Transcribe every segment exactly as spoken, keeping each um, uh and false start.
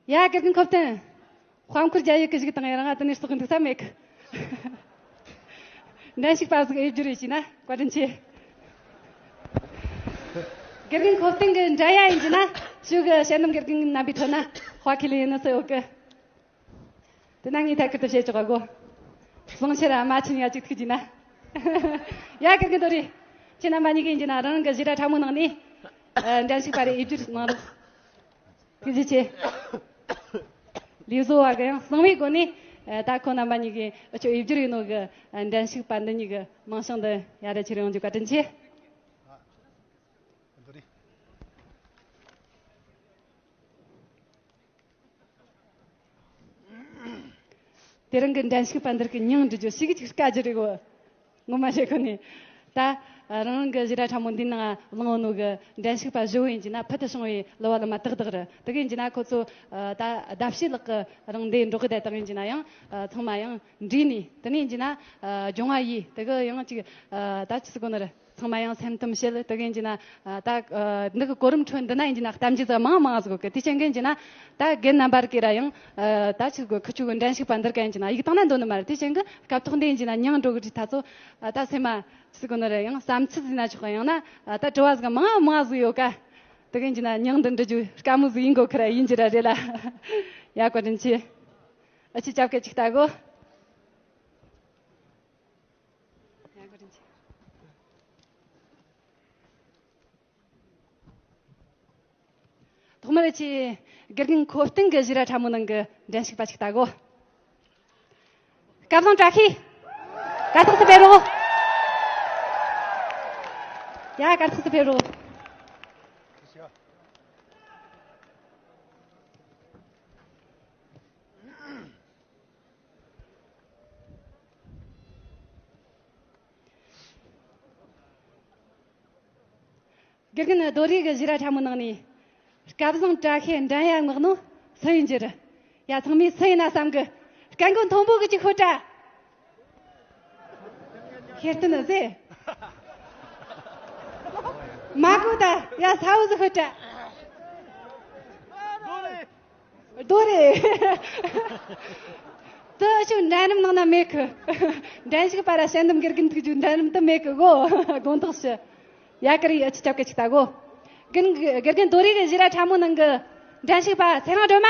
ཡ། དགེ་རྒན་ཁོ་བསྟན། དཔལ་མཁར་རྒྱ་ཡིག་གི་ཞིག་དང་ཡང་ང་དེ་ནས་ལྟོགས་འདུག་ས་མེད་གི། འགྲན་ཞུགས་པ་ཟིག་ཨེ་བསྒྱུར་རེ་བྱས་ན་བཀའ་དྲིན་ཆེ། དགེ་རྒན་ཁོ་བསྟན་གི་འགྲན་ཡ་ཡིན་གྱི་ན་ཞུ་གི་བཤད་ནམ་དགེ་རྒན་རྣམ་པའི་ཐོག་ན་དཔའ་ཁས་ལེན་ཡིན་ན་སུ་ཡོད་གི། དེ་ན་ངས་ཐད་ཀར་དུ་བཤད་ཆོག་ག་གོ། གསུང་ཆེ་ར་མ་ཆེན་ཡ་གཅིག་ཐུག་གྱི་ན། ཡ་དགེ་རྒན་དོ་རེ། ཁྱེད་རྣམ་པ་གཉིས་ཀྱིས་ཡིན་གྱི་ན་རང་རང་གི་ཞིག་ར་ཕྲ་མོ་ནང་ནས་འགྲན་ཞུགས་པ་རེ་ཨེ་བསྒྱུར་གནང་རོགས། ཐུགས་རྗེ་ཆེ། ལས་བཟོ་བ་གི་ཡང་གསང་བའི་སྒོ་ནས་ད་ཁོ་རྣམ་པ་གཉིས་ཀྱིས་ཨ་ཆོ་ཨེ་བསྒྱུར་ཡིན་ནོ་གི་འགྲན་ཞུགས་པ་འདི་གཉིས་ཀྱི་མིང་བྱང་འདི་ཡ་ར་ཁྱེར་ཡོང་རྒྱུ་བཀའ་དྲིན་ཆེ། དེ་རིང་གི་འགྲན་ཞུགས་པ་འདིར་གི་མྱིང་འབྲི་རྒྱུ་ཞིག་ཅིག་དཀའ་རྒྱུ་རེད་གོ། ངོ་མ་བཤད་ཁོ་ནས། ད་རང་རང་གི་ཞིག་ར་ཕྲ་མོ་འདིའི་ནང་བླངས་ནོ་གི་འགྲན་ཞུགས་པ་བཞི་བོ་ཡིན་གྱི་ན་ཕུལ་དུ་བྱུང་བའི་གླུ་བ་གླུ་མ་ཏག་ཏག་རེད། དེ་གི་ཡིན་གྱི་ན་ཁོ་ཚོ་ད་ཟླ་ཕྱེད་ལྷག་གི་རིང་འདིར་འགྲོ་གི་བསྡད་དང་ཡིན་གྱི་ན་ཡང་ཚང་མ་ཡང་འདྲིས་ནས་དེ་ནས་ཡིན་གྱི་ན་སྦྱོང་བ་ཡིས་དེ་གི་ཡང་ཅིག་ད་ཅི་ཟེར་གོ་ནི་རེད། ཚང་མ་ཡང་སེམས་གཏམ་བཤད། དེ་གི་ཡིན་གྱི་ན་ད་འདི་གི་གོ་རིམ་ཁྲོད་འདི་ན་ཡིན་གྱི་ན་གཏམ་རྒྱུད་ཟིག་མང་མང་ཟིག་གི། དེ་ཅན་གི་ཡིན་གྱི་ན་ད་རྒན་རྣམ་པར་གི་ར་ཡང་ད་ཆི་གི་ཁུ་ཆུ་གི་འགྲན་ཞུགས་པ་འདིར་ག་ཡིན་གྱི་ན་ཡིག་བཏང་ན་འདོད་ནི་མ་རེད། དེ་ཅན་གི་སྐབས་ཐོག་འདི་ཡིན་གྱི་ན་མྱིང་འགྲོ་གི་རེད། ད་ཚོ་ད་སེམས་མ་ཆི་གི་ནི་རེད། ཡང་བསམ་ཚུལ་ཟིན་ན་ཆོག་གི། ཡང་ན་ད་དྲི་བ་ཟིག་མང་མང་ཟིག་ཡོད་ཀ། དེ་གི་ཡིན་གྱི་ན་མྱིང་འདི་འབྲི་རྒྱུ་དཀའ་མོ་ཟིག་ཡིན་གོ་ཁི་ར་ཡིན་གྱི་ར་རེད་ལ། ཡ་བཀའ་དྲིན་ཆེ། ཨ་ཆི་ཅབ་ཀ་ཅིག་ལྟ་གོ། ཐོག་མར་ཆེ་དགེ་རྒན་ཁོ་སྟེང་གི་ཞིག་ར་ཕྲ་མོ་ནང་གི་འགྲན་ཞུགས་པ་ཅིག་ལྟ་གོ། སྐལ་བཟང་བཀྲ་ཤིས། གར་སྟེགས་སུ་ཕེབས་རོགས། ཡ་གར་སྟེགས་སུ་ཕེབས་རོགས། དགེ་རྒན་རྡོ་རིག་གི་ཞིག་ར་ཕྲ་མོ་ནང་ནས་སྐལ་བཟང་བཀྲ་ཤིས་འགྲན་ཡ་མངགས་ནོ་སུ་ཡིན་རྒྱུ་རེད། ཡ་ཚང་མས་སུ་ཡིན་ན་བསམ་གི། སྐད་མགོ་མཐོན་པོ་གི་ཅིག་ཤོད་དྲ། ཤེར་ཏི་ནི་ཟེ། མ་གོ་ད་ཡ་ས་འུ་ཟི་ཤོད་དྲ། རྡོ་རེད། དུ་ཆུ་འགྲན་རིམ་ནང་ན་མེད་གི། འགྲན་ཞུགས་པ་ར་དཔྱད་འདེམས་དགེ་རྒན་ཐུག་རྒྱུ་འགྲན་རིམ་དུ་མེད་གི་གོ། དགོངས་དག་ཞུ། ཡ་ཀ་རི་ཨ་ཆི་ཅབ་ཀ་ཅིག་ལྟ་གོ། དགེ་རྒན་དགེ་རྒན་རྡོ་རིག་གི་ཞིག་ར་ཕྲ་མོ་ནང་གི་འགྲན་ཞུགས་པ་ཚེ་རིང་སྒྲོལ་མ།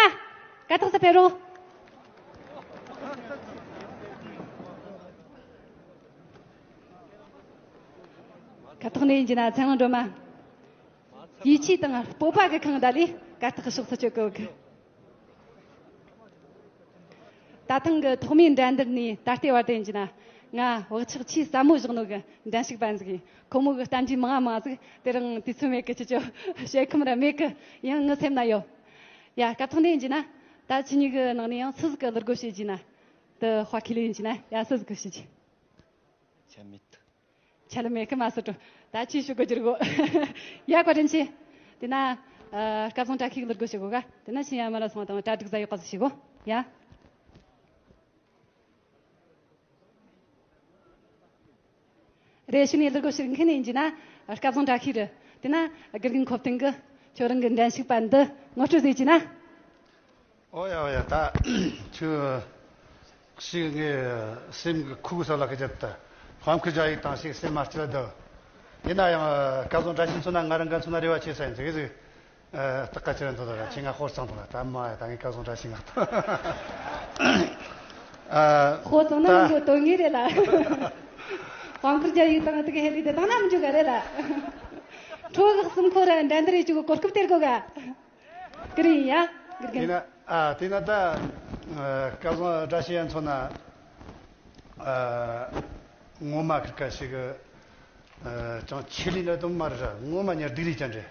གར་སྟེགས་སུ་ཕེབས་རོགས། གར་སྟེགས་ནས་ཡིན་གྱི་ན་ཚེ་རིང་སྒྲོལ་མ། ཡིད་ཆེས་དང་སྤོབས་པ་གི་ཁང་བརྡ་ལས་གར་སྟེགས་ཀྱི་ཕྱོགས་སུ་བསྐྱོད་གོ་གི། ད་ཐེངས་ཀྱི་ཐོག་མའི་འགྲན་བསྡུར་ནས་ད་ལྟའི་བར་དུ་ཡིན་གྱི་ན་ང་བག་ཆགས་ཆེས་ཟབ་མོ་བཞག་ནོ་གི་འགྲན་ཞུགས་པ་ཟིག་ཡིན། ཁོ་མོ་གི་གཏམ་རྒྱུད་མང་མང་ཟིག་དེ་རིང་དུས་ཚོད་མེད་གི། ཅི་ཅོ་བཤད་ཁོམ་ར་མེད་གི། ཡང་ངའི་སེམས་ན་ཡོད། ཡ་སྐབས་ཐོག་འདི་ཡིན་གྱི་ན་ད་ཁྱེད་གཉིས་ཀྱི་ནང་ནས་ཡང་སུ་ཟིག་གི་གླུ་སྒོ་ཕྱེ་རྒྱུ་ན། དུ་དཔའ་ཁས་ལེན་ཡིན་གྱི་ན་ཡ་སུ་ཟིག་གི་ཕྱེ་རྒྱུ། ཆ་མེད། ཆ་ལ་མེད་ཁི་མ་སོ་ཏོ། ད་ཅི་ཞུ་གོ་རྒྱུ་རེད་གོ། ཡ་བཀའ་དྲིན་ཆེ། དེ་ན་ཨ་སྐལ་བཟང་བཀྲ་ཤིས་གླུ་སྒོ་ཞུ་གོ་ག། དེ་ན་ཤིང་ཡ་མ་ལ་སོང་དང་གྲ་སྒྲིག་ཟ་ཡོད་ག་ཟིག་ཞུ་གོ། ཡ། རེ་ཞུ་ནས་གླུ་སྒོ་ཞུ་མཁན་ཡིན་གྱི་ན་སྐལ་བཟང་བཀྲ་ཤིས་རེད། དེ་ན་དགེ་རྒན་ཁོ་བསྟན་གི་ཁྱོད་རང་གི་འགྲན་ཞུགས་པ་འདི་ངོ་སྤྲོད་ཟིག་གྱི་ན། ཨོ་ཡ་ཨོ་ཡ། ད་ཁྱོད་ཞིག་ངའི་སེམས་ཀྱི་ཁུག་ས་ལ་གི་ཅད་ད་དཔལ་མཁར་རྒྱ་ཡིག་དང་ཞིག་སེམས་མ་སྐྱིད་ལ་འདུག། ཡིན་ན་ཡང་སྐལ་བཟང་བཀྲ་ཤིས་མཚོན་ན་ང་རང་ག་མཚོན་ན་རེ་བ་ཆེ་ས་ཡིན་ཟིག་ཟིག། ཨ་སྟག་ཀ་ཅི་ར་འདུག་ད་ཁྱེད་ང་ཧོར་ཚང་དུ་ལ་ད་མ་ཡ་ད་ངའི་སྐལ་བཟང་བཀྲ་ཤིས་ངག་ད། ཨ་ཧོར་ཚང་ན་ད་མི་འགྲོ་དོན་ངེས་རེད་ལ། དཔལ་མཁར་རྒྱ་ཡིག་དང་དེ་ག་ཧེ་ལི་དེ་དང་ན་མི་འཇུག་ག་རེད་ལ། ཁྲོ་གི་གསུམ་འཁོར་ར་འགྲན་བསྡུར་ཡེ་བཅུག་གི་གོ་སྐབས་སྟེར་གོ་ག། ཀི་རི་ཡ། ཀི་རི་ཡ། དེ་ན་ཨ་དེ་ན་ད་ཨ་སྐལ་བཟང་བཀྲ་ཤིས་ཡན་མཚོན་ན་ཨ་ངོ་མ་ཁིར་ཀ་ཞིག་ཨ་ཅང་ཆེ་ལི་ན་དུ་མ་རེད། ངོ་མ་ཉར་སྡིག་རིགས་ཅན་རེད།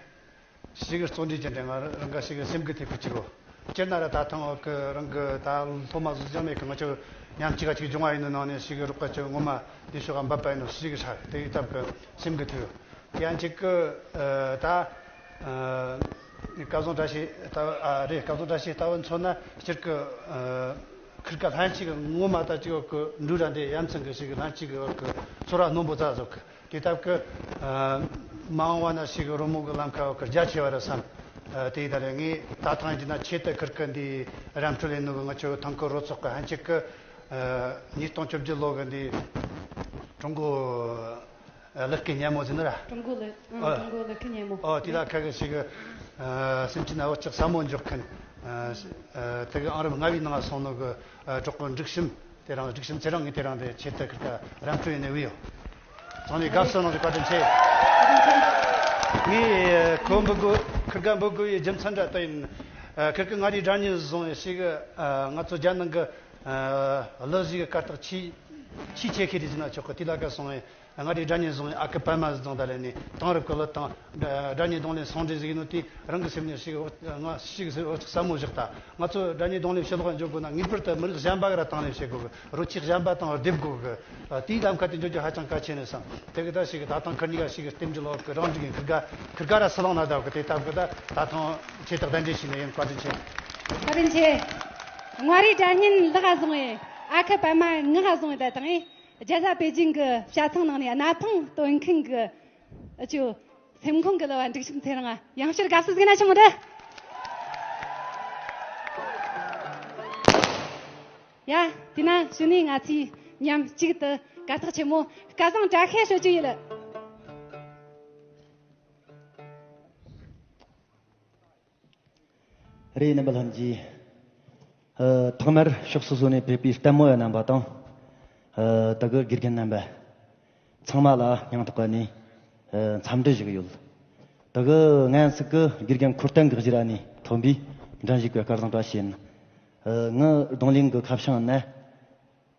ཞིག་གི་བརྩོན་འགྲུས་ཅན་རེད། ང་རང་ག་ཞིག་གི་སེམས་ཀྱི་ཐེག་པ་གཅིག་གོ། སྤྱིར་ན་ར་ད་ཐང་འོག་གི་རང་གི་ད་སློབ་མ་བཟོ་ཅང་མེད་གི། ང་ཚོ་མཉམ་གཅིག་ག་གཅིག་སྦྱོང་བ་ཡིན་ནོ་ནང་ནས་ཞིག་གི་རོགས་པ་ཚོ་ངོ་མ་ནི་ཤོག་ག་འབབ་པ་ཡིན་ནོ་ཞིག་གི་ཧྲ་དེ་ཡི་སྟབས་གི་སེམས་ཀྱི་ཐེག་ཡོད། དེ་ཡང་གཅིག་གི་ཨ་ད་ཨ་སྐལ་བཟང་བཀྲ་ཤིས་ལྟ་བུ་ཨ་རེད། སྐལ་བཟང་བཀྲ་ཤིས་ལྟ་བུ་མཚོན་ན་སྤྱིར་གི་ཨ་ཁིར་ཀ་ལྷན་ཅིག་ངོ་མ་ད་ཅིག་གི་འབྲུ་ར་འདི་ཡ་མཚན་གི་ཞིག་གི་ལྷན་ཅིག་གི་ཚོར་བ་རྣོན་པོ་ཙ་ཟོག་གི། དེ་སྟབས་ཀྱི་ཨ་མ་འོངས་བ་ན་ཞིག་གི་རོལ་མོ་གི་ལམ་ཁ་འོག་གི་རྒྱ་ཆེ་བ་རེད་བསམ། ཨ། དེ་ཡིན་ད་རེད། ངས་ད་ཐེངས་ཡིན་ན་ཆེད་དུ་ཁིར་ཀི་འདི་ར་འཕྲོད་ལས་ནོ་གི་ང་ཆོ་ཐང་ཀི་རོ་ཚོགས་ཀྱི་ཕན་ཆད་ཀྱི། ཨ། ཉིས་སྟོང་བཅོ་བརྒྱད་ལོ་གི་འདི་ཀྲུང་གོ་ལི་སྐད་སྙན་མོ་ཟེར་ན་ར། ཀྲུང་གོ་ལི། ཨང་། ཨ། ཀྲུང་གོ་ལི་སྐད་སྙན་མོ། ཨོ། དེ་ལ་ཁ་གི་ཞིག་གི། ཨ། སེམས་ཅན་ན་བག་ཆགས་ཟབ་མོ་འཇོག་མཁན། ཨ། ཨ། དེ་གི་ཨང་རིམ་ལྔ་བའི་ནང་སོང་ནོ་གི། ཨ། གྲོགས་པོ་འབྲུག་ཤམ། དེ་རིང་འབྲུག་ཤམ་ཚེ་རིང་གིས་དེ་རིང་དེ་ཆེད་དུ་ཁིར་ཀ་ར་འཕྲོད་ཡིན་ནས་བུད་ཡོད། ཚང་མས་དགའ་བསུ་གནང་རྒྱུ་བཀའ་དྲིན་ཆེ། ངས་ཁོ་འབོད་དགོས། ཁིར་ཀ་འབོད་དགོས་པའི་རྒྱུ་མཚན་འདྲ་ལྟ་ཡིན། ཨ། ཁིར་ཀ་མངའ་རིས་སྒྲ་སྙན་བཟུང་བའི་ཞིག་གི། ཨ། ང་ཚོ་རྒྱལ་ནང་གི། ཨ། གླུ་གཞས་གི་གར་སྟེགས་ཆེས་ཆེས་ཆེ་ཤོས་རེད་ཟེར་ན་ཆོག་གི། དེ་ལ་ཁ་སོང་བས། མངའ་རིས་སྒྲ་སྙན་བཟུང་བའི་ཨ་ཁུ་པད་མ་ཟེར་བཏང་། ད་ལས་ནས་དེང་རབས་ཀྱི་གླུ་དང་སྒྲ་སྙན་རྡུང་ལེན་ཟུང་འབྲེལ་ཟིག་ཡིན་ནོ། དེ་རང་གི་སེམས་ནས་ཞིག་ང་ཞིག་ཟེར་བག་ཆགས་ཟབ་མོ་བཞག་ད། ང་ཚོ་སྒྲ་སྙན་རྡུང་ལེན་ཕྱི་ལོགས་འཇོག་དགོས་ན་ངེས་པར་དུ་མི་རིགས་གཞན་པ་གི་ར་དང་ལེན་བྱེད་དགོས་གི། རོལ་ཆས་གཞན་པ་དང་སྡེབ་དགོས་གི། དེའི་ལམ་ཁ་དེ་འཇོག་རྒྱུ་ཧ་ཅང་གལ་ཆེ་ནས་བསམ། དེ་གི་ད་ཞིག་ད་ཐེངས་ཁིར་གཉིས་ཀ་ཞིག་རྟེན་འབྲེལ་ལོག་གི་རང་འགྲིག་གི། ཁིར་ཀ་ཁིར་ཀ་ར་སུ་ལང་ན་ད་གི། དེ་ལྟ་བུ་གི་ད་ད་ཐེངས་ཆེད་དུ་གདན་འདྲེན་ཞུས་ནས་ཡིན། བཀའ་དྲིན་ཆེ། བཀའ་དྲིན་ཆེ། མངའ་རིས་སྒྲ་སྙན་ལག་བཟུང་བའི་ཨ་ཁུ་པད་མ་ངག་བཟུང་བའི་ད་དང་། རྒྱལ་ས་པེ་ཅིང་གི་བྱ་ཚང་ནང་ནས་གནའ་ཐང་སྟོན་མཁན་གྱི་ཨ་ཅོ་སེམས་ཁོང་གི་གླུ་བ་འབྲུག་ཤམ་ཚེ་རིང་ང་ཡང་བསྐྱར་དགའ་བསུ་ཟིག་ན་ཆུང་རེད། ཡ། དེས་ན་གཞུག་ནས་ང་ཚོས་མཉམ་གཅིག་ཏུ་གར་སྟེགས་ཆེན་མོ་སྐལ་བཟང་བཀྲ་ཤིས་ཧྲིལ་གྱིས་ཡིན། རེད། རྣམ་པ་ལྷན་རྒྱས། ཨ། ཐོག་མར་ཕྱོགས་སོ་སོ་ནས་ཕེབས་པའི་ལྟད་མོ་བ་རྣམ་པ་དང་། ཨ། དེ་གི་དགེ་རྒན་རྣམ་པ་ཚང་མ་ལ་སྙིང་ཐག་པ་ནས། ཨ། འཚམས་འདྲི་ཞུ་གི་ཡོད། དེ་གི་ངན་ཟིག་གི་དགེ་རྒན་འཁོར་སྟོན་གི་ཞུ་ར་ནས་ཐོན་པའི་འགྲན་ཞུགས་པའི་སྐལ་བཟང་བཀྲ་ཤིས་ཡིན། ཨ། ངའི་རྡུང་ལེན་གི་ཁ་བྱང་ནི།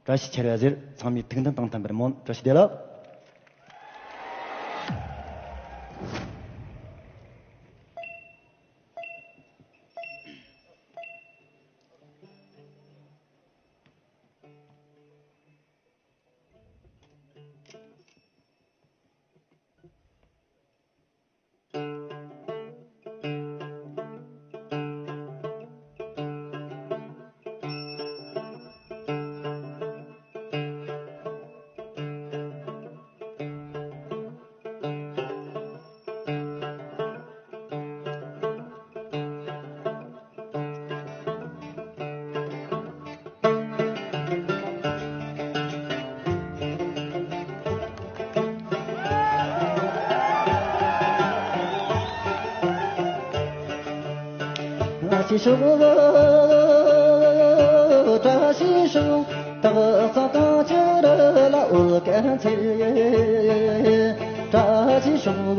བཀྲ་ཤིས་ཆེ་རེ་ཟེར། ཚང་མས་ཐུགས་འདུན་དང་མཐུན་པར་སྨོན། བཀྲ་ཤིས་བདེ་ལེགས། བཀྲ་ཤིས་ཤོག། བཀྲ་ཤིས་ཤོག། སྟག་ཚང་གངས་ཅན་རི་ལ་འོད་གན་ཚེ། བཀྲ་ཤིས་ཤོག།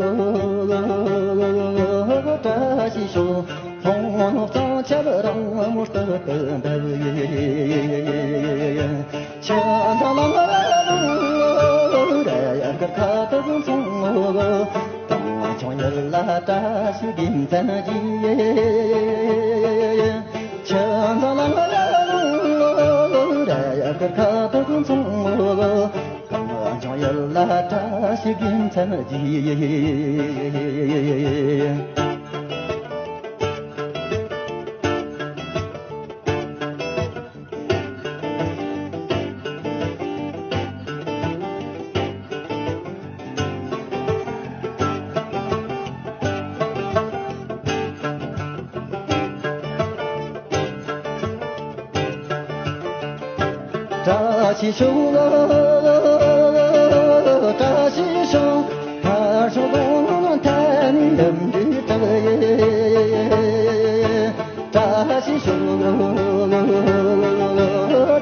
བཀྲ་ཤིས་ཤོག། ལྷོ་ནུབ་གཙང་ཆབ་རིང་མོ་སྟོད་དུ་འབབ། ཆུ་འཛིན་ལ་ང་ར་ལུང་ར་ཡར་གར་ཁ་ཐུག་མཚུངས། གངས་ལྗོངས་ཡུལ་ལ་བཀྲ་ཤིས་རྒྱལ་མཚན་གྱིས། ཆུ་འཛིན་ལ་ང་ར་ལུང་ར་ཡར་གར་ཁ་ཐུག་མཚུངས། གངས་ལྗོངས་ཡུལ་ལ་བཀྲ་ཤིས་རྒྱལ་མཚན་གྱིས། བཀྲ་ཤིས་ཤོག། བཀྲ་ཤིས་ཤོག། ཕར་ཕྱོགས་གོང་ཐད་ནས་འདེམས་སྒྲུག་གྲགས། བཀྲ་ཤིས་ཤོག།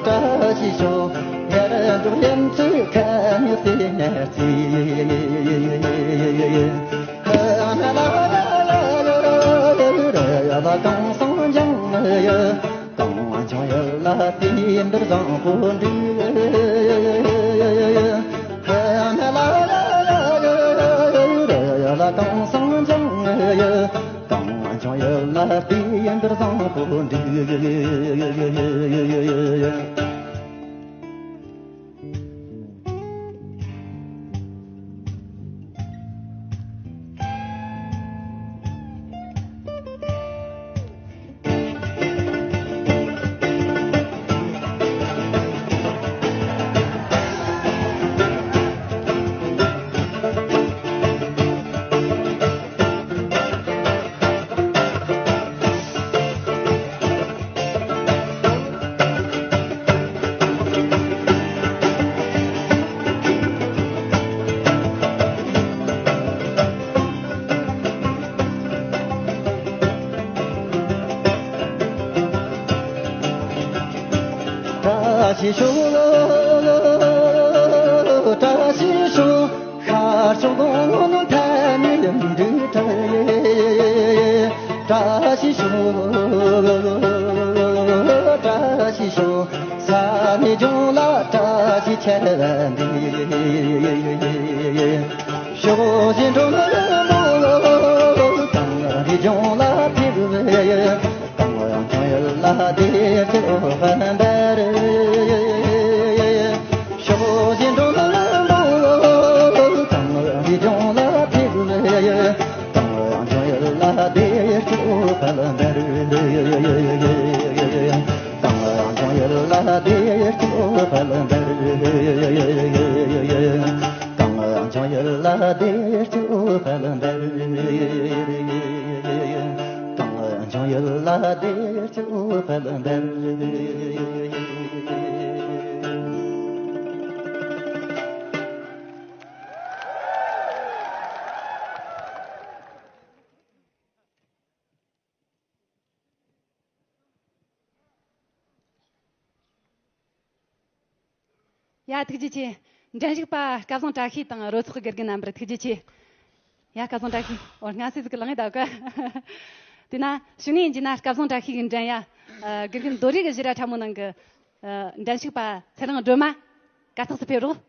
བཀྲ་ཤིས་ཤོག། ཡར་འབྲོག་ཡུམ་ཚུགས་ཁ་ཉི་སེ་ཉ་རྩེ། ཧ་ན་ལ་ལ་ལ་ལ་ལ་ལ་གངས་སེང་ལྗང་ཡི། གངས་ལྗོངས་ཡུལ་ལ་དུས་འདིར་བཟང་པོ་འདུག་ཧ་ན་ལ་ལ་ལ་ལ་ལ་གངས་སེང་ལྗང་ཡི། གངས་ལྗོངས་ཡུལ་ལ་དུས་འདིར་བཟང་པོ་འདུག་བཀྲ་ཤིས་ཤོག་བཀྲ་ཤིས་ཤོག་ཤར་ཕྱོགས་གོང་ནས་ཐ་ནས་ཡིན་འདུག་བཀྲ་ཤིས་ཤོག་བཀྲ་ཤིས་ཤོག་ས་ནས་ལྗོངས་ལ་བཀྲ་ཤིས་ཁྱབ་འདུག་ཕྱོགས་བཞི་འགྲོ་ནས་མོ་གངས་རི་ལྗོངས་ལ་ཕེབས། གངས་ལྗོངས་ཡུལ་ལ་བདེ་སྐྱིད་འོད་དཔལ་འབར། ཕྱོགས་བཞི་འགྲོ་ནས་མོ་གངས་རི་ལྗོངས་ལ་ཕེབས། གངས་ལྗོངས་ཡུལ་ལ་བདེ་སྐྱིད་འོད་དཔལ་འབར། གངས་ལྗོངས་ཡུལ་ལ་བདེ་སྐྱིད་འོད་དཔལ་འབར། གངས་ལྗོངས་ཡུལ་ལ་བདེ་སྐྱིད་འོད་དཔལ་འབར། གངས་ལྗོངས་ཡུལ་ལ་བདེ་སྐྱིད་འོད་དཔལ་འབར། ཡ། ཐུགས་རྗེ་ཆེ། འགྲན་ཞུགས་པ་སྐལ་བཟང་བཀྲ་ཤིས་དང་རོལ་ཚོགས་ཀྱི་དགེ་རྒན་རྣམ་པར་ཐུགས་རྗེ་ཆེ། ཡ། སྐལ་བཟང་བཀྲ་ཤིས། འོ། སྔ་སེ་ཟིག་གི་ལངས་ཡོད་ད་ག་དེས་ན་གཞུག་ནས་ཡིན་གྱི་ན་སྐལ་བཟང་བཀྲ་ཤིས་ཀྱི་འགྲན་ཡ། ཨ། དགེ་རྒན་རྡོ་རིག་གི་ཞི་ར་ཁྲ་མོ་ནང་གི། ཨ། འགྲན་ཞུགས་པ་ཚེ་རིང་སྒྲོལ་མ། གར་སྟེགས་སུ་ཕེབས་རོགས།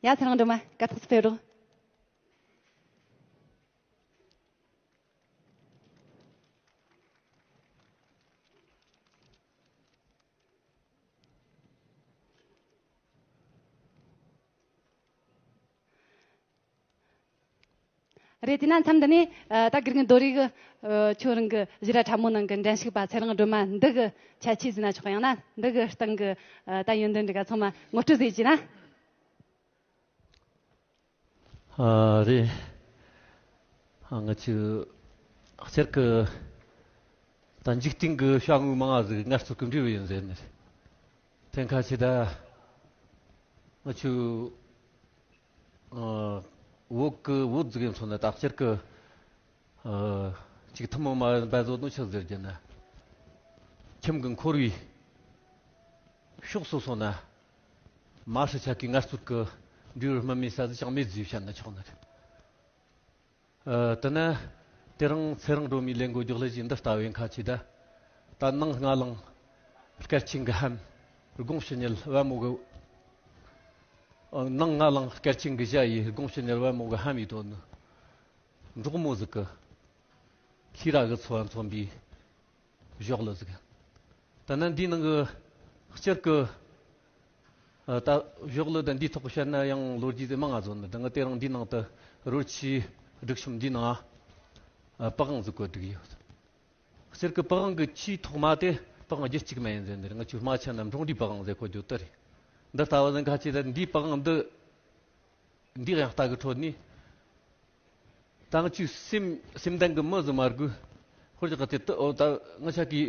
ཡ། ཚེ་རིང་སྒྲོལ་མ། གར་སྟེགས་སུ་ཕེབས་རོགས། རེད། དེས་ན་མཚམས་འདི་ནས། ཨ། ད་དགེ་རྒན་རྡོ་རིག་གི། ཨ། ཁྱོད་རང་གི་ཞི་ར་ཁྲ་མོ་ནང་གི་འགྲན་ཞུགས་པ་ཚེ་རིང་སྒྲོལ་མ་འདི་གི་ཁྱད་ཆོས་ཟེར་ན་ཆོག་གི། ཡང་ན་འདི་གི་སྟེང་གི། ཨ། ད་ཡོན་ཏན་འདི་ག་ཚང་མ་ངོ་སྤྲོད་ཟིག་བྱས་ན། ཨ། རེད། ཨ། ང་ཚོས་སྤྱིར་གི་ད་འཇིག་རྟེན་གི་བྱ་དངོས་མང་ང་ཟིག་ངལ་རྩོལ་གི་འབྲས་བུ་ཡིན་ཟེར་ནི་རེད། དེ་ཁ་ཆེ་ད་ང་ཚོས། ཨ། བོད་གི་བོད་ཟིག་ཡིན་སོང་ན་ད་སྤྱིར་གི། ཨ། ཅིག་ཐུན་མོང་མ་ཡིན་པ་བཟོ་ནོ་ཆི་ཟེར་རྒྱུ་ན། ཁྱིམ་གི་འཁོར་བའི་ཕྱོགས་སུ་སོང་ན། མ་ཧྲི་ཆ་གི་ངལ་རྩོལ་གི་འབྲས་བུ་སྨིན་མེད་ས་ཟིག་ཅང་མེད་ཟེར་བཤད་ན་ཆོག་ནི་རེད། ཨ། དེ་ན་དེ་རིང་ཚེ་རིང་སྒྲོལ་མའི་ལས་འགུལ་མགྱོགས་ལས་ཀྱི་འདི་ལྟ་བུའི་ཁ་ཆེ་ད། ད་ནངས་སྔ་ལངས་སྐར་ཆེན་གི་ལྷམ། དགོང་ཕྱི་ཉལ་བ་མོ་གི། ཨ། ནངས་སྔ་ལངས་སྐར་ཆེན་གི་ཞྭ་ཡིས། དགོང་ཕྱི་ཉལ་བ་མོ་གི་ལྷམ་ཡིས་དོན་ནི། འབྲོག་མོ་ཟིག་གི་ལྷས་ར་གི་འཚོ་བ་འཚོ་བའི་ཞོགས་ལུ་ཟིག། ད་ནི་འདིའི་ནང་གི་སྤྱིར་གི། ཨ། ད་ཞོགས་ལུ་ད་འདིའི་ཐོག་བཤད་ན་ཡང་ལོ་རྒྱུས་དེ་མང་ང་བཟོ་ནི། ད་ང་དེ་རིང་འདིའི་ནང་དུ་རོལ་ཆས་སྒྲིག་ཁྱིམ་འདིའི་ནང་། ཨ། པི་ཝང་ཟིག་བཀོད་བསྒྲིགས་ཡོད། སྤྱིར་གི་པི་ཝང་གི་ཆེས་ཐོག་མ་དེ་པི་ཝང་རྒྱུད་གཅིག་མ་ཡིན་ཟེར་ནི་རེད། ང་ཚོའི་རྨ་ཆུ་ན་འབྲོང་འབྲས་པི་ཝང་ཟེར་གོ་རྒྱུ་དེ་རེད། འདི་ལྟ་བུ་ཟིག་ཁ་ཆེ་ད་འདིའི་པི་ཝང་འདི། འདི་ཡང་ལྟ་གི་ཁྲོད་ནས། ད་ང་ཚོའི་སེམས་སེམས་ལྡན་གི་མི་ཟིག་མ་དགོས། ཧོར་གྱི་དེ་ལྟ་འོ་ད་ང་ཆ་གི་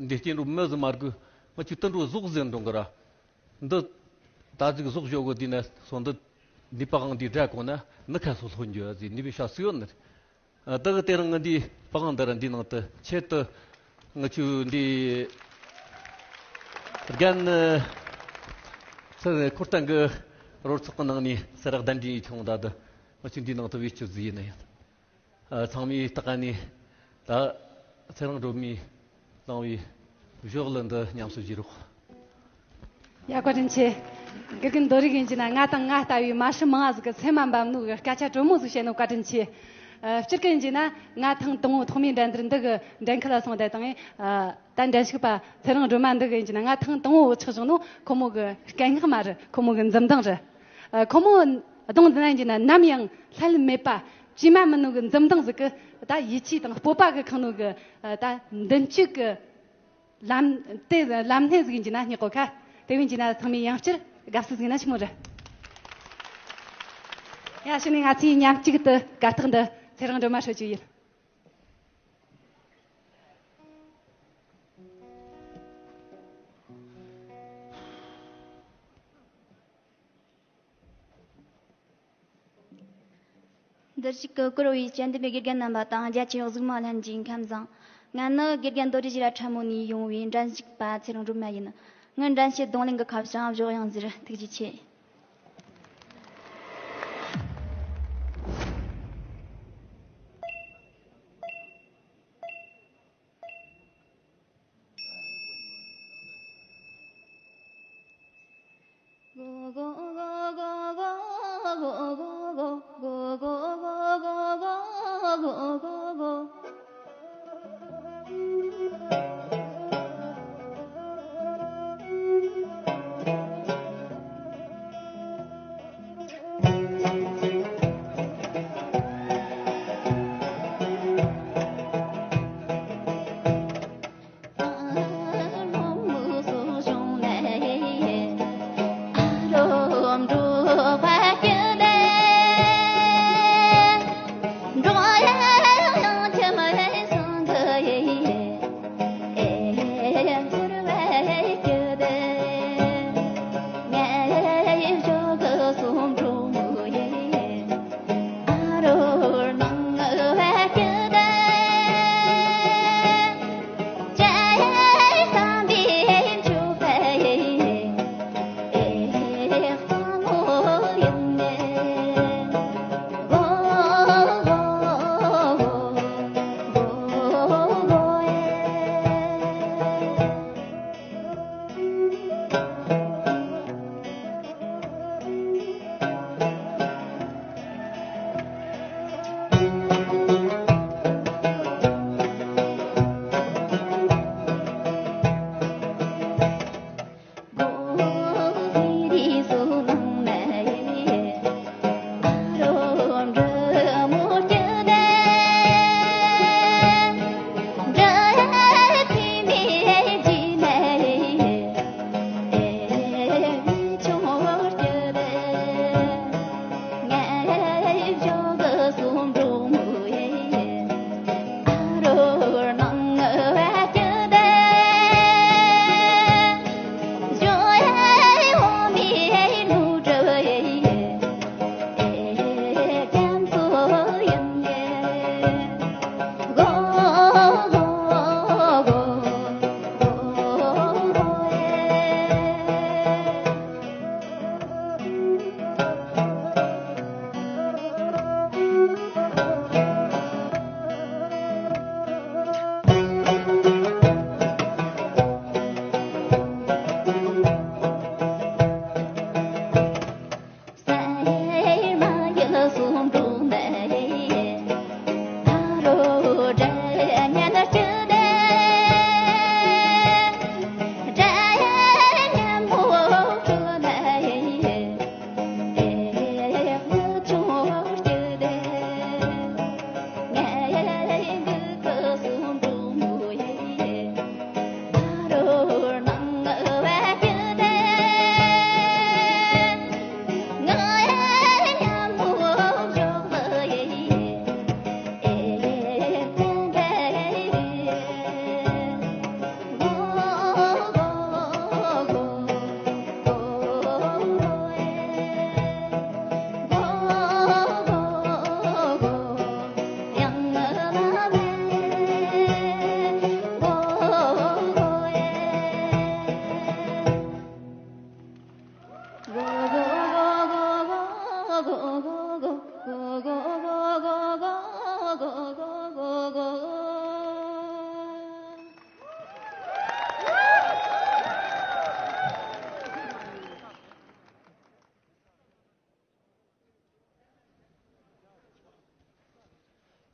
འདི་སྐྱེ་འགྲོ་མི་ཟིག་མ་དགོས། ང་ཚོའི་དུད་འགྲོ་ཟོག་ཟེར་འགྲོ་གི་ར། འདི་ད་ཟིག་ཟོག་ཞོག་གི་དེ་ན་སོང་འདི། འདི་པི་ཝང་འདི་སྒྲ་གོ་ན་ནི་ཁ་སོ་ལྷོད་འགྱོ་ཟིག་འདི་བའི་ཤ་སུ་ཡོད་ནི་རེད། ཨ། ད་གི་དེ་རིང་ང་འདི་པི་ཝང་འདི་ར་འདི་ནང་དུ་ཆེད་དུ་ང་ཚོའི་འདི་རྒན་ཚེ་འཁོར་སྟོན་གི་རོལ་ཚོགས་གི་ནང་ནས་སེ་རག་གདན་འདྲེན་ཡིན་ཆུང་ད་དུ་ང་ཚོའི་འདི་ནང་དུ་བེད་སྤྱོད་ཟིག་ཡིན་ན་ཡང་། ཨ། ཚང་མས་ལྟ་ག་ནས་ད་ཚེ་རིང་སྒྲོལ་མས་བླངས་པའི་ཞོགས་ལུ་འདི་ཉམས་སུ་བཞེས་རོགས། ཡ། བཀའ་དྲིན་ཆེ། དགེ་རྒན་རྡོ་རིག་ཡིན་གྱི་ན་ང་དང་ང་ལྟ་བུའི་མ་ཧྲི་མང་ང་ཟིག་གི་སེམས་མ་འབབ་ནོ་གི་སྐད་ཆ་དྲོན་མོ་ཟིག་བཤད་ནོ་བཀའ་དྲིན་ཆེ། ཨ། སྤྱིར་གི་ཡིན་གྱི་ན་ང་ཐེངས་དང་པོ་ཐོག་མའི་འགྲན་བསྡུར་འདི་གི་འགྲན་ཁུལ་ལ་སོང་བསྡད་དང་། ཨ། ད་འགྲན་ཞུགས་པ་ཚེ་རིང་སྒྲོལ་མ་འདི་གི་ཡིན་གྱི་ན་ང་ཐེངས་དང་པོ་བོད་ཆགས་བྱུང་ནོ་ཁོ་མོ་གི་སྐད་ངག་མ་རེད། ཁོ་མོ་གི་འཛུམ་མདངས་རེད། ཨ། ཁོ་མོ་གདོང་འདི་ན་ཡིན་གྱི་ན་ནམ་ཡང་ལྷད་མེད་པ་ཇི་མ་མིན་ནོ་གི་འཛུམ་མདངས་ཟིག་གི་ད་ཡིད་ཆེས་དང་སྤོབས་པ་གི་ཁེངས་ནོ་གི། ཨ། ད་མདུན་སྐྱོད་གི་ལམ་དེ་ལམ་སྣེ་ཟིག་ཡིན་གྱི་ན་སྙེག་གོ་ཁ། དེ་བས་ཡིན་གྱི་ན་ཚང་མས་ཡང་བསྐྱར་དགའ་བསུ་ཟིག་ན་ཆི་མོ་རེད། ཡ། གཞུག་ནས་ང་ཚོས་མཉམ་གཅིག་ཏུ་གར་སྟེགས་འདི་ཚེ་རིང་སྒྲོལ་མ་ཧྲིལ་རྒྱུ་ཡིན། འདིར་བཞུགས་ཀྱི་བཀུར་འོས་དཔྱད་འདེམས་པའི་དགེ་རྒན་རྣམ་པ་དང་རྒྱ་ཆེའི་གཟིགས་མོ་ལྷན་རྒྱས་ཁམས་བཟང་། ང་ནི་དགེ་རྒན་རྡོ་རྗེ་ཞི་ར་ཁྲ་མོ་ནས་ཡོང་བའི་འགྲན་ཞུགས་པ་ཚེ་རིང་སྒྲོལ་མ་ཡིན། ངའི་འགྲན་ཞུགས་རྡུང་ལེན་གྱི་ཁ་བྱང་བཞག་ཡང་ཟེར། ཐུགས་རྗེ་ཆེ།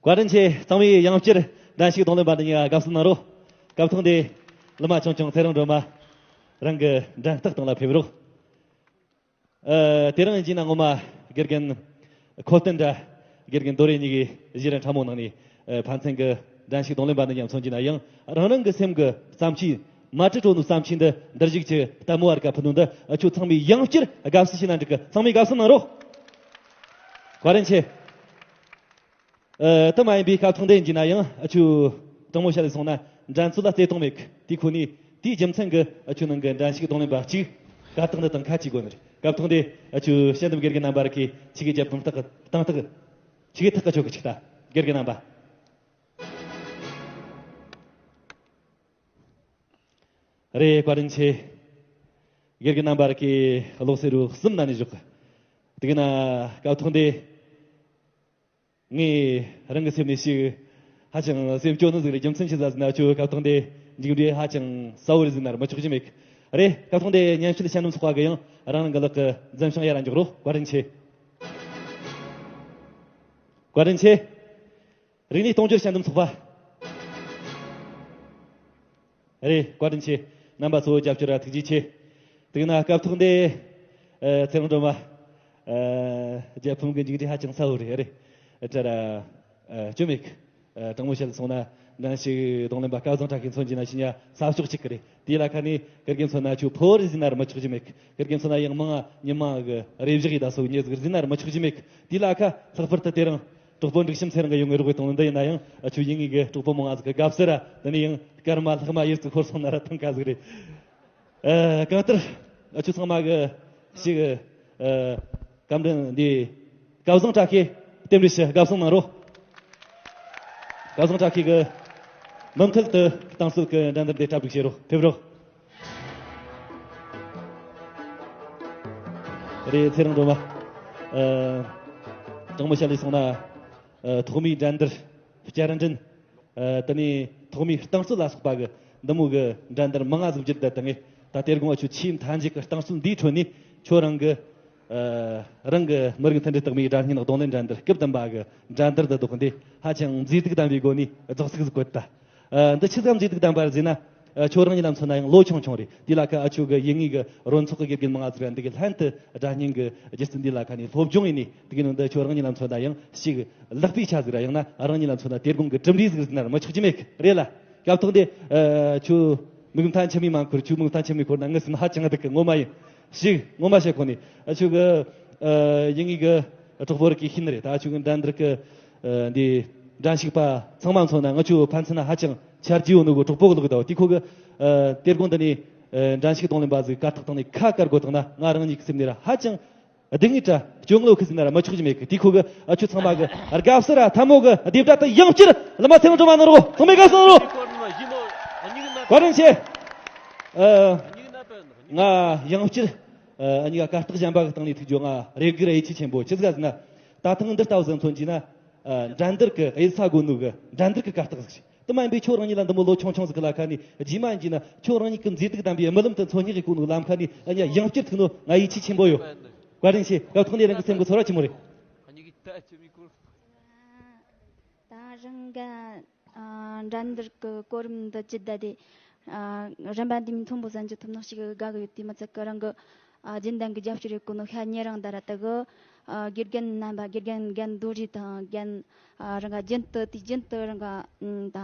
བཀའ་དྲིན་ཆེ། ཚང་མས་ཡང་བསྐྱར་འགྲན་ཞུགས་རྡུང་ལེན་པ་འདི་ཉིད་དགའ་བསུ་གནང་རོགས། སྐབས་ཐོག་འདི་ལི་མ་ཆུང་ཆུང་ཚེ་རིང་སྒྲོལ་མ་རང་གི་འགྲན་རྟགས་སྟེང་ལ་ཕེབས་རོགས། ཨ། དེ་རིང་ཡིན་ན་ངོ་མ་དགེ་རྒན་ཁོ་བསྟན་དང་དགེ་རྒན་རྡོ་རེ་གཉིས་ཀྱིས་གཞས་ར་ཕྲ་མོ་ནང་ནས། ཨ། ཕན་ཚུན་གྱི་འགྲན་ཞུགས་རྡུང་ལེན་པ་འདི་མཉམ་མཚོན་གྱི་ན་ཡང་། རང་རང་གི་སེམས་ཀྱི་བརྩམས་ཆོས། མ་བྲིས་འགྲོ་ནོ་བརྩམས་ཆོས་འདི་འདིར་བཞུགས་ཀྱི་ལྟད་མོ་བ་རིགས་ཀ་ཕུལ་ནོ་འདི་ཁྱོད་ཚང་མས་ཡང་བསྐྱར་དགའ་བསུ་ཞུས་ན་འགྲིག་གི། ཚང་མས་དགའ་བསུ་གནང་རོགས། བཀའ་དྲིན་ཆེ། ཨ། དེ་མ་ཡིན་པའི་སྐབས་ཐོག་འདི་ཡིན་གྱི་ན་ཡང་། ཨ། ཁྱོད་དྲང་མོ་བཤད་ལ་སོང་ན་འགྲན་རྩོད་ལ་བརྩེ་དུང་མེད་གི། དེ་ཁོ་ནས་དེའི་རྒྱུ་མཚན་གྱིས་ཨ་ཁྱོད་ནང་གི་འགྲན་ཞུགས་རྡུང་ལེན་པ་གཅིག་གར་སྟེགས་འདི་དང་ཁ་གཅིག་དགོས་ནི་རེད། སྐབས་ཐོག་འདི་ཨ་ཁྱོད་དཔྱད་འདེམས་དགེ་རྒན་རྣམ་པ་རིགས་ཀྱིས་ཁྱེད་ཀྱི་རྒྱབ་དང་ཐག་གི་དང་ཐག་ཁྱེད་ཀྱི་ཐག་གི་ཆོད་གི་ཆིག་ལྟ། དགེ་རྒན་རྣམ་པ། རེད། བཀའ་དྲིན་ཆེ། དགེ་རྒན་རྣམ་པར་གི་ཀློག་ཟེར་རུ་གསུམ་ན་ནས་བཞག་དེ་གི་ན་སྐབས་ཐོག་འདི་ངས་རང་གི་སེམས་ནས་ཞིག་ཧ་ཅང་སེམས་སྐྱོ་ནི་ཟིག་རེད། རྒྱུ་མཚན་ཆི་ཟིག་ཟེར་ན་ཁྱོད་སྐབས་ཐོག་འདི་མཇུག་འབྲས་ཧ་ཅང་གསལ་བོ་རེད་ཟེར་ན་ར་མི་ཆོག་གི་མེད། རེད། སྐབས་ཐོག་འདི་ཉམས་ཞིབ་ལ་ཤན་འདུམ་ཚོགས་པ་གི་ཡང་རང་རང་གི་ལག་གི་འཛིན་བྱང་ཡར་ར་འཇོག་རོགས། བཀའ་དྲིན་ཆེ། བཀའ་དྲིན་ཆེ། རིག་གནས་གཏོང་སྦྱོར་ཞལ་འདོམས་ཚོགས་པ། རེད། བཀའ་དྲིན་ཆེ། རྣམ་པ་ཚོ་རྒྱབ་སྐྱོར་ར་ཐུགས་རྗེ་ཆེ། དེ་ན་སྐབས་ཐོག་འདི། ཨ། ཚེ་རིང་སྒྲོལ་མ། ཨ། རྒྱལ་ཕམ་གི་མཇུག་འབྲས་ཧ་ཅང་གསལ་བོ་རེད། རེད། ད་ར། ཨ། སྐྱོན་མེད་གི། ཨ། དྲང་མོ་བཤད་སོང་ན་འགྲན་ཞུགས་རྡུང་ལེན་པ་སྐལ་བཟང་གྲགས་ཀྱིས་མཚོན་གྱི་ན་ཤི་ཉ་ས་ཕྱོགས་གཅིག་གི་རེད། དེའི་ལ་ཁ་ནས་དགེ་རྒན་མཚོན་ན་ཁྱོད་ཕོ་རེད་ཟེར་ན་ར་མི་ཆོག་གི་མེད་གི། དགེ་རྒན་མཚོན་ན་ཡང་མང་ང་ཉི་མ་གི་རེ་བཞག་ཡི་ད་སོ་ཉེ་ཟིག་ཟེར་ན་ར་མི་ཆོག་གི་མེད་གི། དེའི་ལ་ཁ་ལྷག་པར་དུ་དེ་རིང་གྲོགས་པོ་འབྲུག་ཤམ་ཚེ་རིང་གི་ཡོང་ངེ་རོགས་གི་དང་འདི་ཡིན་ན་ཡང་ཨ་ཆུ་ཡིན་ངེས་གི་གྲོགས་པོ་མང་ང་ཟིག་གི་དགའ་བསུ་ར། དེ་ནས་ཡང་སྐར་མ་ལྷག་མ་ཡིར་ཚིག་ཤོར་སོང་ན་ར་ཐང་ཀ་ཟིག་རེད། ཨ། གང་ལྟར་ཨ་ཆུ་ཚང་མ་གི་ཞིག་ཨ། བཀའ་དྲིན་འདི་སྐལ་བཟང་གྲགས་ཀྱིས་རྟེན་འབྲེལ་ཞུ། དགའ་བསུ་གནང་རོགས། སྐལ་བཟང་གྲགས་ཀྱིས་གི་མུ་མཐུད་དུ་རྟིང་རྩོད་ཀྱི་འགྲན་བསྡུར་འདི་གྲ་སྒྲིག་བྱེད་རོགས། ཕེབས་རོགས། རེད། ཚེ་རིང་སྒྲོལ་མ། ཨ། དྲང་མོ་བཤད་ལས་སོང་ན། ཨ། ཐོག་མའི་འགྲན་བསྡུར། བསྐྱར་འགྲན། ཨ། དེ་ནས་ཐོག་མའི་རྟིང་རྩོད་ལ་སོགས་པ་གི་འདི་མོ་གི་འགྲན་བསྡུར་མང་ང་ཟིག་བརྒྱུད་བསྡད་དང་ངས་ད་དེ་དགོང་ཨ་ཆུ་ཆེས་མཐའ་མཇུག་གི་རྟིང་རྩོད་འདིའི་ཁྲོད་ནས་ཁྱོད་རང་གི། ཨ། རང་གི་མི་རིགས་མཐུན་སྒྲིལ་རྟགས་མའི་སྒྲ་སྙན་རྡུང་ལེན་འགྲན་བསྡུར་སྐབས་བདུན་པ་གི་འགྲན་བསྡུར་འདི་ལྡོག་འདི་ཧ་ཅང་མཛེས་སྡུག་ལྡན་པའི་སྒོ་ནས་རྫོགས་ཚིག་ཟིག་བཀོད་ད། ཨ། འདི་ཆི་ཙམ་མཛེས་སྡུག་ལྡན་པ་རེད་ཟེར་ན། ཨ། ཁྱོད་རང་ཉིད་ལ་མཚོན་ན་ཡང་ལོ་ཆུང་ཆུང་རེད། དེ་ལ་ཁ་ཨ་ཆུ་གི་ཡིན་ངེས་གི་རོལ་ཚོགས་གི་དགེ་རྒན་མང་ང་ཟིག་ར་འདི་གི་ལྷན་དུ་སྒྲ་སྙན་གི་སྒྱུ་རྩལ་འདི་ལ་ཁ་ནས་སློབ་སྦྱོང་ཡིན་ནི་དེ་གི་ནང་དུ་ཁྱོད་རང་ཉིད་ལ་མཚོན་ན་ཡང་ཞིག་ལག་པའི་ཆ་ཟིག་ར་ཡང་ན་རང་ཉིད་ལ་མཚོན་ན་དེ་དགོང་གི་གྲུབ་འབྲས་ཟིག་ཟེར་ན་ར་མི་ཆོག་གི་མེད་གི་རེད་ལ། སྐབས་ཐོག་འདི། ཨ། ཁྱོད་མིག་མཐའ་མཆི་མས་མ་འཁོར། ཁྱོད་མིག་མཐའ་མཆི་མས་འཁོར་ན་ངའི་སེམས་ཧ་ཅང་སྡུག་གི་ངོ་མ་ཡིན། ཞིག་ངོ་མ་བཤད་ཁོ་ནས་ཨ་ཆུ་གི། ཨ། ཡིན་ངེས་གི་གྲོགས་པོ་རིགས་ཀྱིས་ཤེས་ནི་རེད། ད་ཨ་ཆུ་གི་འགྲན་བསྡུར་གི། ཨ། འདི་འགྲན་ཞུགས་པ་ཚང་མ་མཚོན་ན་ང་ཆུ་ཕན་ཚུན་ཧ་ཅང་ཆ་རྒྱུས་ཡོད་ནོ་གི་གྲོགས་པོ་གི་ལོག་གི་ད་དེ་ཁོ་གི། ཨ། དེ་དགོང་འདི་ནས། ཨ། འགྲན་ཞུགས་རྡུང་ལེན་པ་ཟིག་གར་སྟེགས་སྟེང་ནས་ཁ་དཀར་དགོས་བཏང་ན་ང་རང་ཉིད་ཀྱི་སེམས་ནས་ར་ཧ་ཅང་སྡུག་བསྔལ་དྲ་སྐྱོ་ངལ་ཁུ་ཟིན་ན་ར་མི་ཆོག་གི་མེད་གི། དེ་ཁོ་གི་ཨ་ཆུ་ཚང་མ་གི་དགའ་བསུ་ར་ཐལ་མོ་གི་རྡེབ་སྒྲ་དང་ཡང་བསྐྱར་བླ་མ་ཚེ་རིང་སྒྲོལ་མ་གནང་རོགས། ཚང་མས་དགའ་བསུ་གནང་རོགས། བཀའ་དྲིན་ཆེ། ཨ། ང་ཡང་བསྐྱར། ཨ། འུ་གཉིས་ཀ་གར་སྟེགས་གཞན་པ་གི་སྟེང་ནས་ཐུག་རྒྱུ་ང་རེ་སྒུག་ར་ཡིད་ཆེས་ཆེན་པོ། ཆི་ཟིག་ཟེར་ན། ད་ཐེངས་འདི་ལྟ་བུ་ཟིག་མཚོན་གྱིས་ན། ཨ། འགྲན་བསྡུར་གི་གཡུལ་ས་དགོས་ནོ་གི་འགྲན་བསྡུར་གི་གར་སྟེགས་ཟིག་རེད། དེ་མ་ཡིན་པའི་ཁྱོད་རང་ཉིད་ལ་འདི་མོ་ལོ་ཆུང་ཆུང་ཟིག་གི་ལ་ཁ་ནས་རྗེས་མ་ཡིན་གྱིས་ན་ཁྱོད་རང་ཉིད་ཀྱི་མཛེས་སྡུག་ལྡན་པའི་རྨི་ལམ་དུ་འཚོལ་སྙེག་གི་གོ་ནོ་ལམ་ཁ་ནས་འུ་གཉིས་ཡང་བསྐྱར་ཐུག་ནོ་ང་ཡིད་ཆེས་ཆེན་པོ་ཡོད། བཀའ་དྲིན་ཆེ། སྐབས་ཐོག་ནས་རང་གི་སེམས་གི་ཚོར་བ་ཆི་མོ་རེད། ད་རང་ག་ཨ། འགྲན་བསྡུར་གི་གོ་རིམ་འདི་ཇི་ལྟ་སྟེ། ཨ། རིམ་པ་འདི་མི་མཐོན་པོ་ཟིག་འཇུག་ཐུབ་ནོ་ཞིག་དགའ་གི་ཡོད། དེ་མི་ཚད་གི་རང་གི། ཨ། རྒྱུན་ལྡན་གི་རྒྱབ་སྐྱོར་ཡོད་གོ་ནོ་ཤ་ཉེ་རང་ད་ར་ད་གི། ཨ། དགེ་རྒན་རྣམ་པ་དགེ་རྒན་རྒན་རྡོ་རྗེ་དང་རྒན། ཨ། རང་ག་རྒྱུན་དུ་དུས་རྒྱུན་དུ་རང་ག་ད་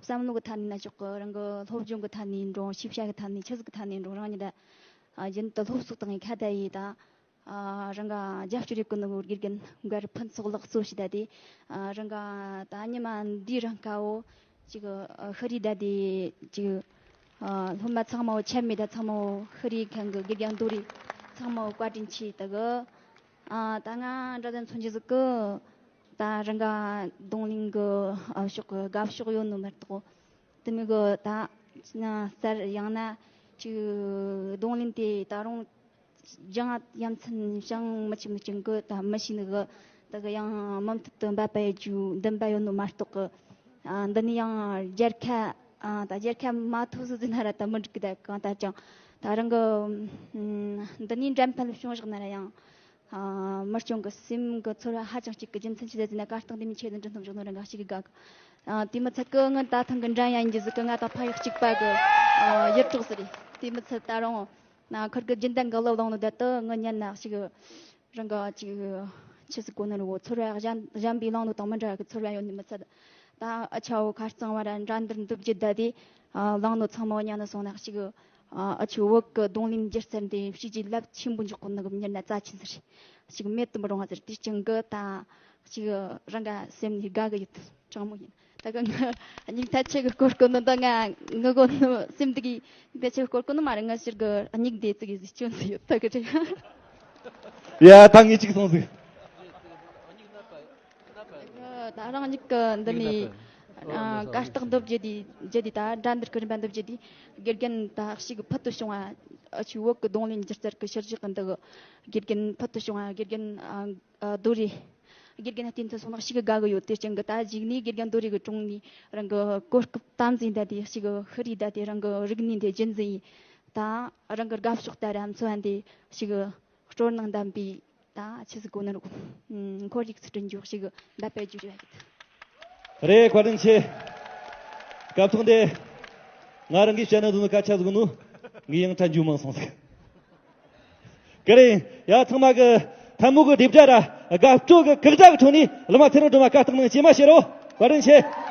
བསམ་བློ་གི་ཐད་ནས་ན་ཆོག་གི། རང་གི་སློབ་སྦྱོང་གི་ཐད་ནས་འགྲོ། ཤེས་བྱ་གི་ཐད་ནས་ཆི་ཟིག་གི་ཐད་ནས་འགྲོ། རང་ཉིད་ད། ཨ། རྒྱུན་དུ་སློབ་གསོ་བཏང་ཡི་ཁ་ད་ཡི་ད། ཨ། རང་ག་རྒྱབ་སྐྱོར་ཡོད་གི་ནོ་དགེ་རྒན་འགའ་རེ་ཕུན་ཚོགས་ལགས་གཙོ་བྱས་ད་དེ། ཨ། རང་ག་ད་ཉི་མ་འདི་རང་ག་བོ་ཅིག་ཨ། ཤི་རི་ད་དེ་ཅིག་ཨ། སློབ་མ་ཚང་མ་བོ་ཆད་མེད་ད་ཚང་མ་བོ་ཤི་རི་མཁན་གི་དགེ་རྒན་རྡོ་རི་ཚང་མ་བོ་བཀའ་དྲིན་ཆེ་ད་གི། ཨ། ད་ང་འདྲ་ད་མཚོན་རྒྱུ་ཟིག་གི། ད་རང་ག་རྡུང་ལེན་གི་ཨ། ཕྱོགས་གི་དགའ་ཕྱོགས་ཡོད་ནོ་མ་གཏོགས། དེ་མོ་གི་ད་ན་གསར་ཡང་ན་ཅིག་རྡུང་ལེན་དེ་ད་རུང་སྦྱང་ཡ་མཚན་བྱང་མི་ཆུང་ཆུང་གི་ད་མི་ཤེས་ནི་གི། ད་གི་ཡང་མུ་མཐུད་དུ་འབད་པ་ཡེད་རྒྱུའི་འདུན་པ་ཡོད་ནོ་མ་གཏོགས་གི། ཨ། འདི་ནི་ཡང་སྒྱར་ཁ། ཨ། ད་སྒྱར་ཁ་མ་ཐུབ་ཟིག་ཟེར་ན་ར་ད་མི་འགྲིག་གི། ད་གང་ལྟར་ཀྱང་ད་རང་གི་འདི་ནས་འགྲན་ཕན་བྱུང་བཞག་ན་ར་ཡང་། ཨ། མི་སྐྱོན་གི་སེམས་གི་ཚོར་བ་ཧ་ཅང་སྐྱིད་གི། རྒྱུ་མཚན་ཅི་ཟེར་ཟེར་ན་གར་སྟེགས་འདི་མི་ཆེད་དུ་འགྲོ་ཐུབ་བཞག་ནོ་རང་ག་ཞིག་གི་དགའ་གི། ཨ། དེ་མི་ཚད་གི་ངི་ད་ཐེངས་གི་འགྲན་ཡ་ཡིན་རྒྱུ་ཟིག་གི་ང་དང་ཕ་ཡག་གཅིག་པ་གི། ཨ། ཡུལ་གྲོགས་ཟིག་རེད། དེ་མི་ཚད་ད་རུང་ན་ཁུར་གི་རྒྱུན་ལྡན་གི་སློབ་གླེང་ནོ་ད་དུ་ངི་ཉན་ན་ཞིག་རང་ག་ཅིག་ཆི་ཟིག་གོ་ནི་རེད་བོ། ཚོར་བ་གཞན་གཞན་པའི་གླེང་ནོ་དང་མི་འདྲ་གི་ཚོར་བ་ཡོད་ནི་མི་ཚད། ད་ཨ་ཆ་བོ་ཁ་རྩང་བ་ར་འགྲན་བསྡུར་འདུ་བརྒྱུད་ད་དེ། ཨ། གླེང་ནོ་ཚང་མ་ཉན་ནི་སོང་ན་ཞིག་ཨ། ཨ་ཆུ་བོད་གི་རྡུང་ལེན་སྒྱུ་རྩལ་འདི་བྱས་རྗེས་རླབས་ཆེན་པོ་འཇོག་གོ་ནི་གི་མྱུར་ན་རྩ་ཆེན་ཟིག་རེད། ཞིག་མེད་དུ་མི་རུང་བ་ཟེར། དེ་རྐྱེན་གི་ད་ཞིག་རང་ག་སེམས་ནས་དགའ་གི་ཡོད། དྲང་མོ་ཡིན། ད་གི་ངི་སྙིང་ཐག་ཆད་གི་སྐོར་གོ་ནི་ད་ང་ངི་གོ་ནི་སེམས་འདི་གི་སྙིང་ཐག་ཆད་གི་སྐོར་གོ་ནི་མ་རེད། ངི་ཕྱིར་གི་སྙིང་བདེ་ཙི་གི་ཟིག་སྐྱོན་ཟིག་ཡོད། ད་གི་ཅི་ཡ་ད་ངས་གཅིག་སོང་ཟིག་ད་རང་ཉིད་ཀྱི་འདི་ནས་ཨ། གར་སྟེགས་འདི་བརྒྱུད་དེ་བརྒྱུད་དེ་ད་འགྲན་བསྡུར་གྱི་རིམ་པ་འདི་བརྒྱུད་དེ་དགེ་རྒན་ད་ཞིག་ཕུལ་དུ་བྱུང་བ་ ཨ་ཆུ་བོད་ཀྱི་རྡུང་ལེན་སྒྱུ་རྩལ་གྱི་ཤུལ་བཞག་གི་འདི་གི་དགེ་རྒན་ཕུལ་དུ་བྱུང་བ། དགེ་རྒན་ཨ་ཨ་རྡོ་རེད། དགེ་རྒན་བསྟེན་ཚུལ་སོགས་ནི་ཞེ་གི་དགའ་གི་ཡོད། དེ་རྐྱེན་གྱིས་ད་གཞུག་ནས་དགེ་རྒན་རྡོ་རེ་གི་དྲུང་ནས་རང་གི་གོ་སྐབས་དམ་འཛིན་བསྡད་དེ་ཞེ་གི་ཤེས་རིག་བསྡད་དེ། རང་གི་རིག་གནས་འདི་རྒྱུན་འཛིན་ཡས། ད་རང་གི་དགའ་ཕྱོགས་ལྟར་འཚོ་བ་འདི་ཞེ་གི་སྤྲོ་སྣང་ལྡན་པའི། ད་ཆི་ཟིག་གོ་ནི་རུ། ཁོར་ཡུག་སུ་བསྐྲུན་རྒྱུ་ཞེ་གི་འདོད་པ་བརྗོད་རྒྱུ་ཡོད། རེད། བཀའ་དྲིན་ཆེ། སྐབས་ཐོག་འདི་ང་རང་གིས་བཤད་ན་འདུག་ནོ་སྐད་ཆ་ཟིག་ནོ། ངས་ཡང་དྲན་རྒྱུ་མང་སོང་ཟིག། ག་རེ་ཡིན་ཡ། ཚང་མ་གི་ཐལ་མོ་གི་རྡེབ་སྒྲ་ར་དགའ་སྤྲོ་གི་གག་སྒྲ་གི་ཁྲོད་ནས་གླུ་མ་ཚེ་རིང་སྒྲོལ་མ་བཀའ་བཏང་གནང་། ཇེ་མ་ཤེས་རོ། བཀའ་དྲིན་ཆེ།